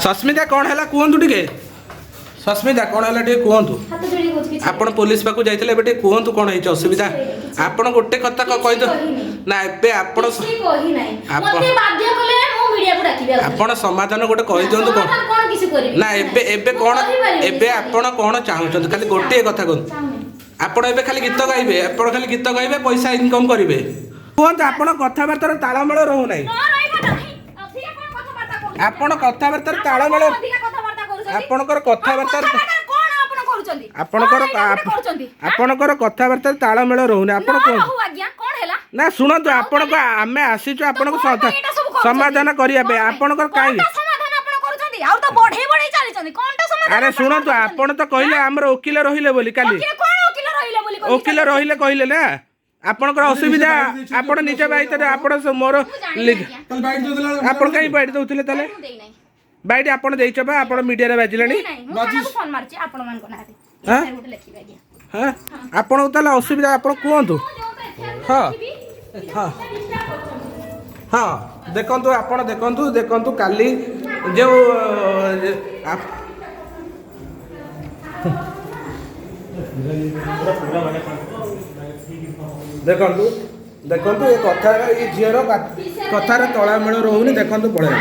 ସସ୍ମିତା, କ'ଣ ହେଲା କୁହନ୍ତୁ ଟିକେ। ସସ୍ମିତା, କ'ଣ ହେଲା ଟିକେ କୁହନ୍ତୁ। ହାତ ଯୋଡ଼ି କହୁଛି, କିଛି ଆପଣ ପୋଲିସ ପାଖକୁ ଯାଇଥିଲେ, ଏବେ ଟିକେ କୁହନ୍ତୁ କ'ଣ ହେଇଛି ଅସୁବିଧା। ଆପଣ ଗୋଟେ କଥା କିଛି କହିଦିଅ। କହିନି। ନା, ଏବେ ଆପଣ କିଛି କହି ନାହିଁ। ଆପଣ- ମତେ ବାଧ୍ୟ କଲେ ମୁଁ ମିଡିଆକୁ ଡାକିବି ଆଉ ଥରେ। ଆପଣ ସମାଧାନ ଗୋଟେ କହିଦିଅନ୍ତୁ କ'ଣ। ସମାଧାନ କ'ଣ କିଛି କରିବି ନା, ଏବେ ଏବେ ମୁଁ କ'ଣ କହିପାରିବିନି, ଏବେ sorry। ଆପଣ କ'ଣ ଚାହୁଁଛନ୍ତି? ଖାଲି ଗୋଟିଏ କଥା କୁହନ୍ତୁ। ଚାହୁଁନି। ଆପଣ ଏବେ ଖାଲି ଗୀତ ଗାଇବେ, ଆପଣ ଖାଲି ଗୀତ ଗାଇବେ, ପଇସା ଇନକମ୍ କରିବେ। କୁହନ୍ତୁ, ଆପଣ କଥାବାର୍ତ୍ତାର ତାଳମେଳ ରହୁନାହିଁ। ନ ରହିବ ନାହିଁ। ଅଧିକା କ'ଣ କଥାବାର୍ତ୍ତା କରୁଛନ୍ତି? ଆପଣ କଥାବାର୍ତ୍ତାର ଆପଣ ତାଳମେଳ କ'ଣ ଅଧିକା କଥାବାର୍ତ୍ତା କରୁଛନ୍ତି? ଆପଣଙ୍କର କଥାବାର୍ତ୍ତାର ହଁ, କଥାବାର୍ତ୍ତା କ'ଣ ଆପଣ କରୁଛନ୍ତି? ଆପଣଙ୍କର କ'ଣ ଏଇଟା ଗୋଟେ କରୁଛନ୍ତି? ଆପଣଙ୍କର କଥାବାର୍ତ୍ତାର ତାଳମେଳ ରହୁନି। ଆପଣ ନ କୁହନ୍ତୁ। ରହୁ ଆଜ୍ଞା, କ'ଣ ହେଲା? ନା, ଶୁଣନ୍ତୁ, ଆପଣଙ୍କ ଆମେ ଆସିଛୁ ଆପଣଙ୍କୁ ତ କ'ଣ ପାଇଁ ଏଇଟା ସବୁ କରୁଛନ୍ତି? ସମାଧାନ କରିବା ପାଇଁ। କ'ଣ ପାଇଁ? ଆପଣଙ୍କର କାହିଁକି କଣଟା ସମାଧାନ ଆପଣ କରୁଛନ୍ତି? ଆଉ ତ ବଢେଇ ବଢେଇ ଚାଲିଛନ୍ତି। କଣଟା ସମାଧାନ ଆରେ ଆପଣ ଶୁଣନ୍ତୁ, କରୁଛନ୍ତି? ଆପଣ ତ କହିଲେ ଆମର ଓକିଲ ରହିଲେ ବୋଲି କାଲି। ଓକିଲ କ'ଣ? ଓକିଲ ରହିଲେ ବୋଲି କହିକି ଓକିଲ ଚାଲିଛନ୍ତି? ରହିଲେ କହିଲେ ନା। ଆପଣଙ୍କର ଅସୁବିଧା ଆପଣ ନିଜ ବାଇତରେ ଆପଣ ମୋର ମୁଁ ଜାଣିନି ଆଜ୍ଞା। ତାହେଲେ ବାଇଟ୍ ଦେଇଦେଲା। ଆପଣ କାହିଁ ବାଇଟ୍ ଦଉଥିଲେ ତାହେଲେ? ମୁଁ ଦେଇନାହିଁ। ବାଇଟ୍ ଆପଣ ଦେଇଛ ବା, ଆପଣ ମିଡ଼ିଆରେ ବାଜିଲାଣି। ଦେଇନାହିଁ। ମୁଁ ଥାନାକୁ ଫୋନ ମାରିଛି ଆପଣମାନଙ୍କ ନାଁରେ। ହଁ? FIR ଗୋଟେ ଲେଖିବି ଆଜ୍ଞା। ହଁ, ଆପଣଙ୍କୁ ତାହେଲେ ଅସୁବିଧା, ଆପଣ କୁହନ୍ତୁ। ମୁଁ ଯୋଉ ତ FIR ହଁ। ଲେଖିବି, ହଁ। disturb କରୁଛନ୍ତି। ହଁ, ଦେଖନ୍ତୁ, ଆପଣ ଦେଖନ୍ତୁ, ଦେଖନ୍ତୁ, କାଲି ଯେଉଁ ଦେଖନ୍ତୁ, ଦେଖନ୍ତୁ, ଏ କଥାର, ଏ ଝିଅର କଥାର ତଳାମେଳ ରହୁନି। ଦେଖନ୍ତୁ, ପଳେଇଲା।